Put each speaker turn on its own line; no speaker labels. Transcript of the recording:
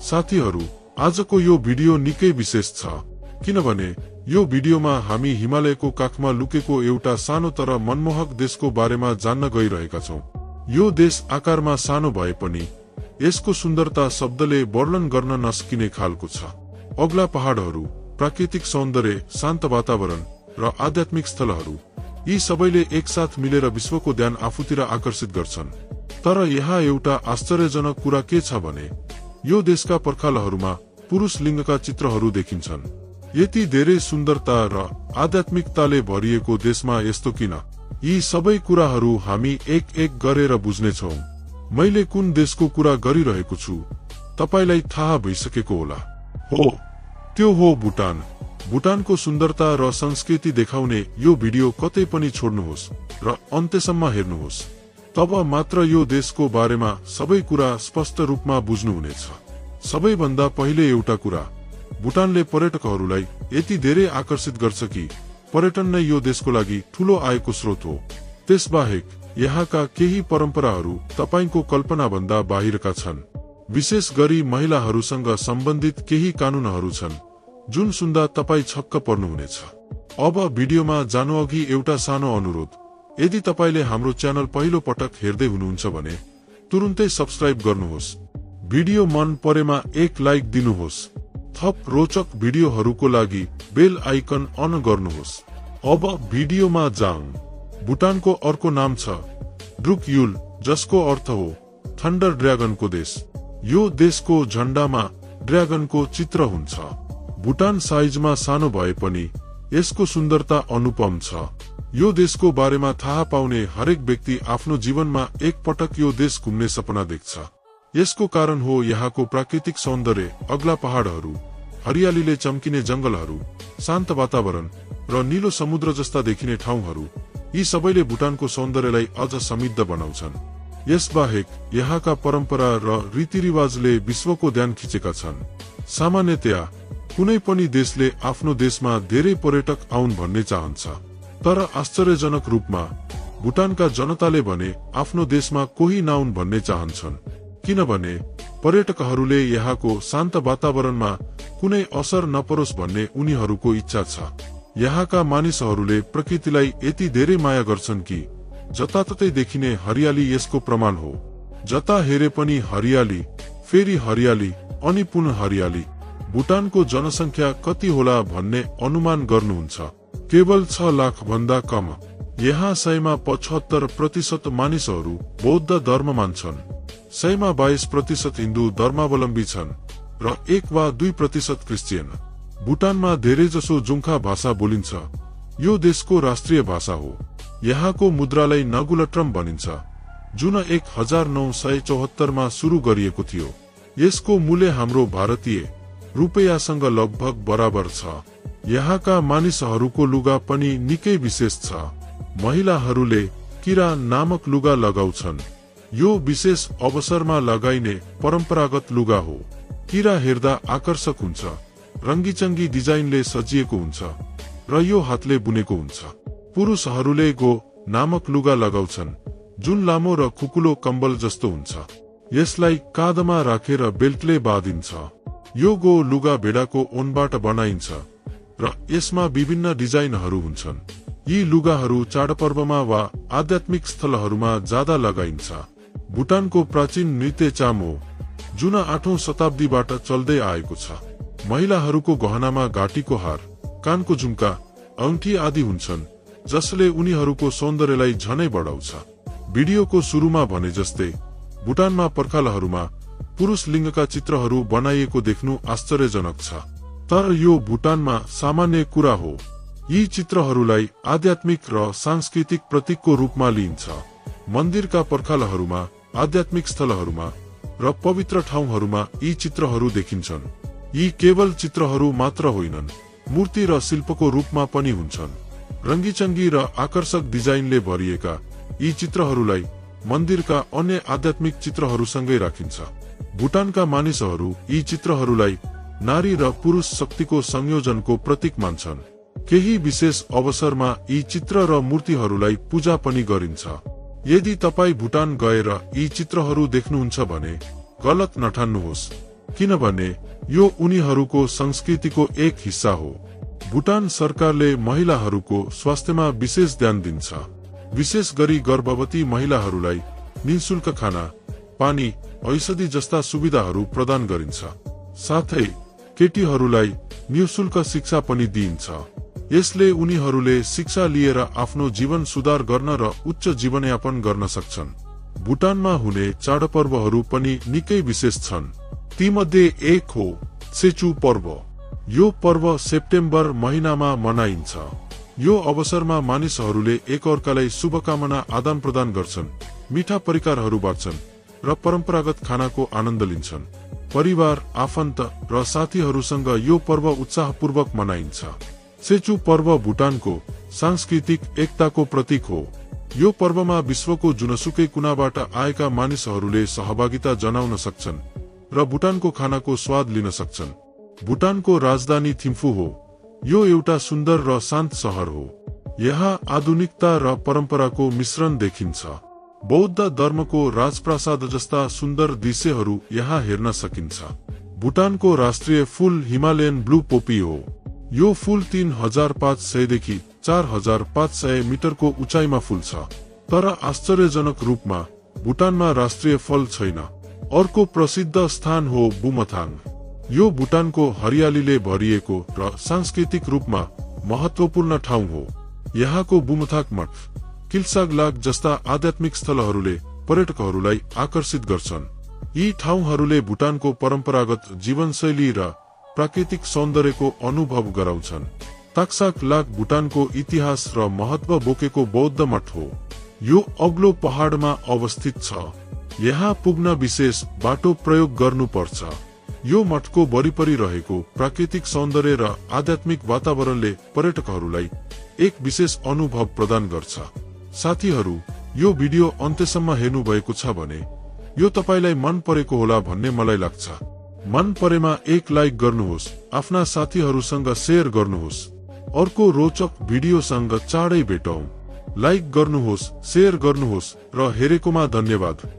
साथीहरु, आजको यो भिडियो निकै विशेष छ किनभने यो भिडियोमा हामी हिमालयको काखमा लुकेको एउटा सानो तर मनमोहक देशको बारेमा जान्न गइरहेका छौं। यो देश आकारमा सानो भए पनि यसको सुन्दरता शब्दले वर्णन गर्न नसकिने खालको छ। अग्ला पहाडहरू, प्राकृतिक सौन्दर्य, शान्त वातावरण र आध्यात्मिक स्थलहरू, यी सबैले एकसाथ मिलेर विश्वको ध्यान आफूतिर आकर्षित गर्छन्। तर यहाँ एउटा आश्चर्यजनक कुरा के छ भने यो देशका पर्खालहरूमा पुरुष लिङ्गका चित्रहरू देखिन्छन्। यति धेरै सुन्दरता र आध्यात्मिकताले भरिएको देशमा यस्तो किन? यी सबै कुराहरू हामी एक एक गरेर बुझ्नेछौं। मैले कुन देशको कुरा गरिरहेको छु तपाईलाई थाहा भइसकेको होला। हो, त्यो हो भुटान। भुटानको सुन्दरता र संस्कृति देखाउने यो भिडियो कतै पनि छोड्नुहोस् र अन्त्यसम्म हेर्नुहोस्। तब मात्र यो देशको बारेमा सबै कुरा स्पष्ट रूपमा बुझ्नुहुनेछ। सबैभन्दा पहिले एउटा कुरा, भुटानले पर्यटकहरूलाई यति धेरै आकर्षित गर्छ कि पर्यटन नै यो देशको लागि ठूलो आयको स्रोत हो। त्यसबाहेक यहाँका केही परम्पराहरू तपाईको कल्पना भन्दा बाहिरका छन्। विशेष गरी महिलाहरूसँग सम्बन्धित केही कानूनहरू छन् जुन सुन्दा तपाई छक्क पर्नुहुनेछ। अब भिडियोमा जानुअघि एउटा सानो अनुरोध, यदि तपाईले हाम्रो च्यानल पहिलो पटक हेर्दै हुनुहुन्छ भने तुरुन्तै सब्स्क्राइब गर्नुहोस्। भिडियो मन परेमा एक लाइक दिनुहोस्। थप रोचक भिडियोहरूको लागि बेल आइकन अन गर्नुहोस्। अब भिडियोमा जाऊं। भुटानको अर्को नाम छ ड्रुक युल, जसको अर्थ हो थन्डर ड्र्यागनको देश। यो देशको झण्डामा ड्र्यागनको चित्र हुन्छ। भुटान साइजमा सानो भए पनि यसको सुन्दरता अनुपम छ। यो देशको बारेमा थाहा पाउने हरेक व्यक्ति आफ्नो जीवनमा एक पटक यो देश घुम्ने सपना देख्छ। यसको कारण हो यहाँको प्राकृतिक सौन्दर्य, अग्ला पहाडहरू, हरियालीले चम्किने जंगलहरू, शान्त वातावरण र नीलो समुद्र जस्ता देखिने ठाउँहरू। यी सबैले भुटानको सौन्दर्यलाई अझ समृद्ध बनाउँछन्। यसबाहेक यहाँका परम्परा र रीतिरिवाजले विश्वको ध्यान खिचेका छन्। सामान्यतया कुनै पनि देशले आफ्नो देशमा धेरै पर्यटक आउन् भन्ने चाहन्छ, तर आश्चर्यजनक रूपमा भुटानका जनताले भने आफ्नो देशमा कोही नआउन् भन्ने चाहन्छन्, किनभने पर्यटकहरूले यहाँको शान्त वातावरणमा कुनै असर नपरोस् भन्ने उनीहरूको इच्छा छ। यहाँका मानिसहरूले प्रकृतिलाई यति धेरै माया गर्छन् कि जताततै देखिने हरियाली यसको प्रमाण हो। जता हेरे पनि हरियाली, फेरि हरियाली अनि पुनः हरियाली। भुटानको जनसंख्या कति होला भन्ने अनुमान गर्नुहुन्छ? केवल 6 लाख भन्दा कम। यहाँ 100मा 75% मानिसहरू बौद्ध धर्म मान्छन्, 100मा 22% हिन्दू धर्मावलम्बी छन् र 1 वा 2% क्रिस्चियन। भुटानमा धेरैजसो जुङ्खा भाषा बोलिन्छ। यो देशको राष्ट्रिय भाषा हो। यहाँको मुद्रालाई नगुलट्रम भनिन्छ, जुन 1974 मा सुरु गरिएको थियो। यसको मूल्य हाम्रो भारतीय रुपैयाँसँग लगभग बराबर छ। यहाँका मानिसहरूको लुगा पनि निकै विशेष छ। महिलाहरूले किरा नामक लुगा लगाउँछन्। यो विशेष अवसरमा लगाइने परम्परागत लुगा हो। किरा हेर्दा आकर्षक हुन्छ, रङ्गीचङ्गी डिजाइनले सजिएको हुन्छ र यो हातले बुनेको हुन्छ। पुरुषहरूले गो नामक लुगा लगाउँछन् जुन लामो र खुकुलो कम्बल जस्तो हुन्छ। यसलाई काँधमा राखेर बेल्टले बाँधिन्छ। यो गो लुगा भेडाको ऊनबाट बनाइन्छ र यसमा विभिन्न डिजाइनहरू हुन्छन्। यी लुगाहरू चाडपर्वमा वा आध्यात्मिक स्थलहरूमा ज्यादा लगाइन्छ। भुटानको प्राचीन नृत्य चाम हो, जुन 8औं शताब्दीबाट चल्दै आएको छ। महिलाहरूको गहनामा घाँटीको हार, कानको झुम्का, औँठी आदि हुन्छन्, जसले उनीहरूको सौन्दर्यलाई झनै बढाउँछ। भिडियोको सुरुमा भने जस्तै भुटानमा पर्खालहरूमा पुरुष लिङ्गका चित्रहरू बनाइएको देख्नु आश्चर्यजनक छ, तर यो भुटानमा सामान्य कुरा हो। यी चित्रहरूलाई आध्यात्मिक र सांस्कृतिक प्रतीकको रूपमा लिइन्छ। मन्दिरका पर्खालहरूमा, आध्यात्मिक स्थलहरूमा र पवित्र ठाउँहरूमा यी चित्रहरू देखिन्छन्। यी केवल चित्रहरू मात्र होइनन्, मूर्ति र शिल्पको रूपमा पनि हुन्छन्। रङ्गीचङ्गी र आकर्षक डिजाइनले भरिएका यी चित्रहरूलाई मन्दिरका अन्य आध्यात्मिक चित्रहरूसँगै राखिन्छ। भुटानका मानिसहरू यी चित्रहरूलाई नारी र पुरुष शक्तिको संयोजनको प्रतीक मान्छन्। केही विशेष अवसरमा यी चित्र र मूर्तिहरूलाई पूजा पनि गरिन्छ। यदि तपाई भुटान गएर यी चित्रहरू देख्नुहुन्छ भने गलत नठान्नुहोस्। किनभने यो उनीहरूको संस्कृतिको एक हिस्सा हो। भुटान सरकारले महिलाहरूको स्वास्थ्यमा विशेष ध्यान दिन्छ। विशेष गरी गर्भवती महिलाहरूलाई निःशुल्क खाना, पानी, औषधि जस्ता सुविधाहरू प्रदान गरिन्छ। साथै केटीहरूलाई निःशुल्क शिक्षा पनि दिइन्छ। यसले उनीहरूले शिक्षा लिएर आफ्नो जीवन सुधार गर्न र उच्च जीवनयापन गर्न सक्छन्। भुटानमा हुने चाडपर्वहरू पनि निकै विशेष छन्। तीमध्ये एक हो सेचु पर्व। यो पर्व सेप्टेम्बर महिनामा मनाइन्छ। यो अवसरमा मानिसहरूले एकअर्कालाई शुभकामना आदान प्रदान गर्छन्, मिठा परिकारहरू बाँड्छन् र परम्परागत खानाको आनन्द लिन्छन्। परिवार, आफन्त र साथीहरूसँग यो पर्व उत्साहपूर्वक मनाइन्छ। सेचु पर्व भुटानको सांस्कृतिक एकताको प्रतीक हो। यो पर्वमा विश्वको जुनसुकै कुनाबाट आएका मानिसहरूले सहभागिता जनाउन सक्छन् र भुटानको खानाको स्वाद लिन सक्छन्। भुटानको राजधानी थिम्फू हो। यो एउटा सुन्दर र शान्त सहर हो। यहाँ आधुनिकता र परम्पराको मिश्रण देखिन्छ। बौद्ध धर्मको राजप्रासाद जस्ता सुन्दर दृश्यहरू यहाँ हेर्न सकिन्छ। भुटानको राष्ट्रिय फूल हिमालयन ब्लू पोपी हो। यो फूल 3500 देखि 4500 मिटरको उचाइमा फुल्छ। तर आश्चर्यजनक रूपमा भुटानमा राष्ट्रिय फल छैन। अर्को प्रसिद्ध स्थान हो बुमथाङ। यो भुटानको हरियालीले भरिएको र सांस्कृतिक रूपमा महत्वपूर्ण ठाउँ हो। यहाँको बुमथाङ मठ, किल्सागलाग जस्ता आध्यात्मिक स्थलहरूले पर्यटकहरूलाई आकर्षित गर्छन्। यी ठाउँहरूले भुटानको परम्परागत जीवनशैली र प्राकृतिक सौन्दर्यको अनुभव गराउँछन्। ताक्सागलाग भुटानको इतिहास र महत्व बोकेको बौद्ध मठ हो। यो अग्लो पहाडमा अवस्थित छ। यहाँ पुग्न विशेष बाटो प्रयोग गर्नुपर्छ। यो मठको वरिपरि रहेको प्राकृतिक सौन्दर्य र आध्यात्मिक वातावरणले पर्यटकहरूलाई एक विशेष अनुभव प्रदान गर्छ। साथीहरू, यो भिडियो अन्त्यसम्म हेर्नु भएको छ भने यो तपाईलाई मन परेको होला भन्ने मलाई लाग्छ। मन परेमा एक लाइक गर्नुहोस्, आफ्ना साथीहरूसँग शेयर गर्नुहोस्। अर्को रोचक भिडियोसँग चाँडै भेटौं। लाइक गर्नुहोस्, शेयर गर्नुहोस् र हेरेकोमा धन्यवाद।